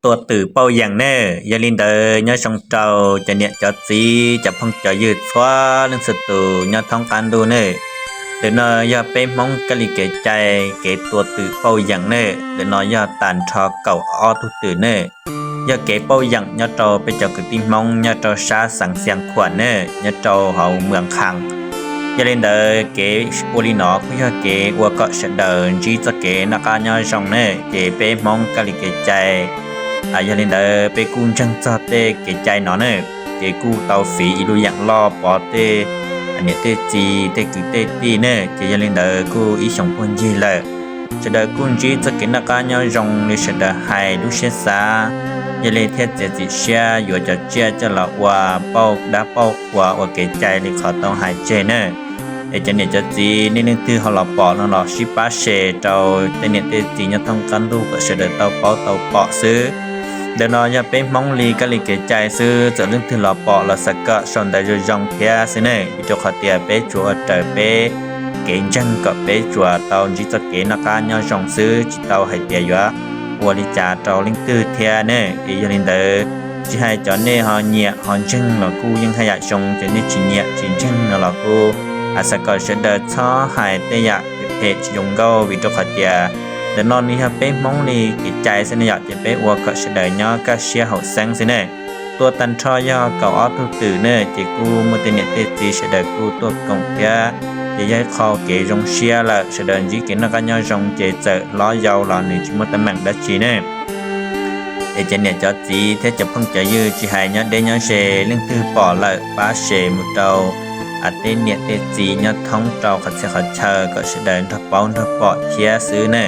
tua twm pauj yeem nawb. Yog li ntawd nyob zoo rau cov niam cov txiv cov phooj cov ywg txhua leej txhua tus nyob thoob qab ntuj nawb. Ntawm no yog peb Hmoob kab li kev cai kev tua twm pauj yeem nawb. Ntawm no yog tag nrho kaum ob tug twm nawb. Yog kev pauj yeem nyob rau peb cov kwv tij Hmoob nyob rau sab xeev Xiav Khuam nawb, nyob rau hauv Muas Khas. Yog li ntawd kev ua li no kuj yog kev ua kom sawv daws ntsib txoj kev noj qab nyob zoo nawb. Ces peb Hmoob kab li kev cai, yog li ntawd peb kuj ntseeg txog tej kev cai no nawb. Ces kuj tau fiv ib lub yeem loj pov tej niam tej txiv tej kwv tej tij nawb. Ces yog li ntawd kuj ib xyoos puag ncig lawm, sawv daws kuj ntsib txoj kev noj qab nyob zoo li sawv daws hais lub siab xav. Yog li thiaj txiav txim siab yuav cov tsiaj coj los ua pauj dab pauj qhua ua kev cai li qhov tau hais tseg nawb. Es cov niam cov txiv nej leej twg ho los pom no los sib pab share rau tej niam tej txiv nyob thoob qab ntuj kom sawv daws tau paub tau pom xwb. Ntawm no yog peb Hmoob li kab li kev cai xwb, txawm leej twg los pom los xav kom sau ntawv zoo zoo thiab xwb nawb, vim rau qhov tias peb tsuas ua raws peb kev ntseeg kom peb tsuas tau ntsib txoj kev noj qab nyob zoo xwb, tsis tau hais tias yuav ua li cas rau leej twg thiab nawb. Es yog li ntawd, tsis hais cov nej ho nyiam ho ntseeg los kuj yeej haj yam zoo, cov nej tsis nyiam tsis ntseeg no los kuj xav kom sawv daws txhob hais tej yam phem tsis zoo nkauj, vim rau qhov tias ntawm no nws yog peb Hmoob li kev cai xwb ne yom. Ces peb ua kom sawv daws nyob kaj siab haum xeeb xwb ne. Tua tag nrho yog kaum ob tug twm ne, ces kuj muaj tej niam tej txiv sawv daws kuj tuaj koom thiab. Ces yog ib qho kev zoo siab lawm, sawv daws ntsib kev noj qab nyob zoo, ces txawm hlob yau los nws tsis muaj teeb meem dab tsi ne. Es cov niam cov txiv thiab cov phooj cov ywg tsis hais nyob deb nyob ze, leej twg pom lawm pab share mus rau tej niam tej txiv nyob thoob rau qhov txhia qhov chaw kom sawv daws nrog paub nrog pom thiab xwb ne.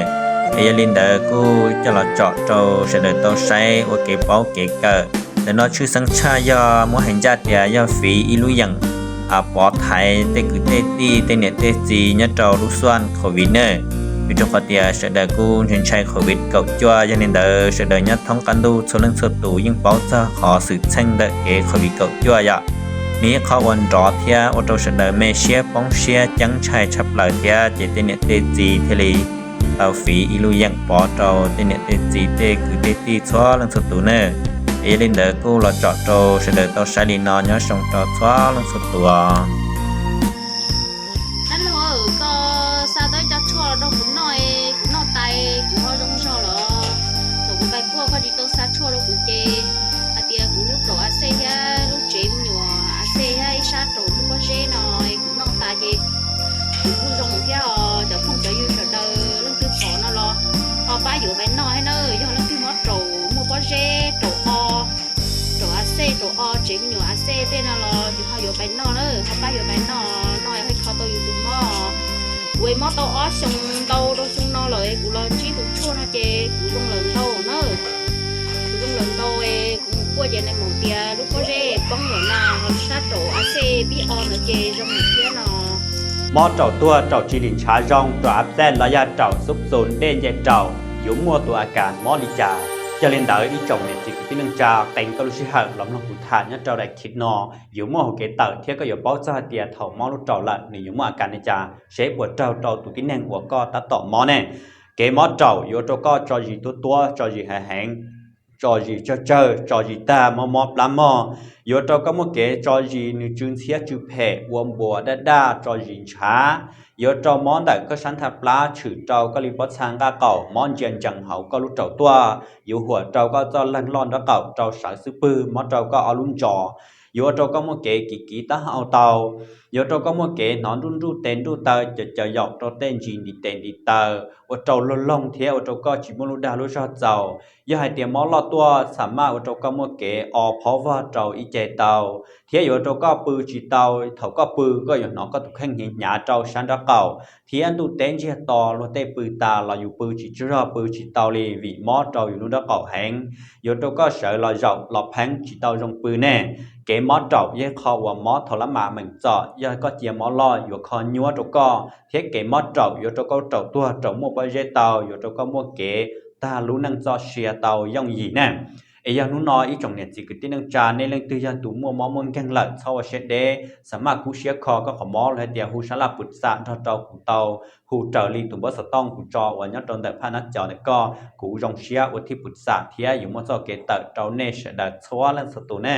Es yog li ntawd kuj coj los tsom rau sawv daws tau saib ua kev paub kev kawm. Ntawm no tshwj xeeb tshaj yog muab hais ncaj tias yog fiv ib lub yeem pov thaiv tej kwv tej tij tej niam tej txiv nyob rau lub xuaj COVID ne. Vim rau qhov tias sawv daws kuj ntshai ntshai COVID kaum cuaj, yog li ntawd sawv daws nyob thoob qab ntuj txhua leej txhua tus yeej paub txog qhov xwm txheej ntawm kev COVID kaum cuaj yom. Nws ib qho ua nrov thiab ua rau sawv daws me siab poob siab ceeb ntshai tshaj plaws thiab, ces tej niam tej txiv thiaj li tau fiv ib lub yeem pov rau tej niam tej txiv tej kwv tej tij txhua leej txhua tus ne. Es yog li ntawd kuj los tsom rau sawv daws tau saib li no, nyob zoo rau txhua leej txhua tus. Ab, los koj xa tau ib co tshuaj rau kuv noj, kuv noj tas kuv ho zoo zog los. Thaum kuv pais puag koj tsis tau xa tshuaj rau kuv ces hais tias kuv lub kaum a xej thiab lub tsev me nyuam a xej thiab ib sab raum muaj pob zeb no, kuv noj tas ces kuv kuj zoo thiab os. Cov phooj cov ywg sawv daws leej twg pom no los ho pab yuav pais noj thiab na. Yog leej twg mob raum muaj pob zeb, raum o, raum a xej, raum o, tsev me nyuam a xej tej no los yus ho yuav pais noj na, ho pab yuav pais noj, noj yog kho tau yus tus mob. Kuv mob tau ob xyoo ntau rau xyoo no lawm, kuv los ntsib tus tshuaj no ces kuv zoo lawm ntau na. Kuv zoo lawm ntau, kuv mus kuaj ces nais maum tias lub pob zeb poob lawm na, ho sab raum a xej pib o ntawd ces zoo lawm thiab no. Mob raum tuag, raum tsis lim ntshav zoo, raum a xej los yog raum xub xus dej nce raum, yuav muaj tus a kas mob li cas? Yog li ntawd ib tsoom niam txiv kwv tij neej tsa, qee koj lub sij hawm los mloog kuv tham nyob rau daim clip no, yuav muaj hauv kev tawm thiab koj yuav paub txog hais tias thaum mob lub raum lawm nws yuav muaj a kas li cas, seb puas raug rau tus tib neeg uas koj tab tom mob ne. Kev mob raum yuav ua rau koj tso zis tuab tuab, tso zis heev heev, tso zis tsawg tsawg, tso zis tag mob mob plab mog. Yuav ua rau koj muaj kev tso zis nws tsw ntxhiab tsw phem, ua npuas daj daj, tso zis ntshav. Yuav ua rau mob ntawm koj sab nthaj plab tshwm rau koj li pob txha nqaj qaum, mob ntsia ntsees hauv koj lub raum tuaj, yuav huam rau koj txoj leeg loj nraub qaum rau sawv xub pwg, mob rau koj ob lub ntsos. Yuav ua rau koj muaj kev kiv kiv taub hau tau. Yuav ua rau koj muaj kev hnov nruj nruj tes nruj taw, caws caws yaum rau tej ntsis ntiv tes ntiv taw, ua rau loog loog thiab ua rau koj tsis muaj lub dag lub zog txaus. Yog hais tias mob loj tuaj, xam maj ua rau koj muaj kev o phaub vog rau ib ce tau, thiab yuav ua rau koj pw tsis tau. Thaum koj pw koj yuav hnov koj tus kheej hnyav hnyav rau sab nraub qaum, thiab ntuj teb ntsiag to, luag tej pw tas los yus pw tsis tsaug zog, pw tsis tau li vim mob rau yus lub nraub qaum heev. Yuav ua rau koj sawv los zaum los pheeb tsis tau zoo pw ne. Kev mob raum yog qho uas mob thaum lab mas meem txom, yog koj cia mob loj yuav kho nyuab rau koj, thiab kev mob raum yuav ua rau koj raum tuag raum muaj pob zeb tau, yuav ua rau koj muaj kev tag lub neej txoj sia tau yooj yim ne. Es yog hnub no ib tsoom niam txiv kwv tij neej tsa nej leej twg yog tus muaj mob muaj nkeeg lawm txhob ua siab deb, xam maj kub siab kho koj qhov mob los hais tias hu sab laj pus xam nrog rau kuv tau, hu raws li tus npawb xov tooj kuv tso uas nyob rau ntawm phaj nab cov ntawm koj, kuv zoo siab ua thij pus xam thiab yuav muaj txoj kev tawm rau nej sawv daws txhua leej txhua tus ne.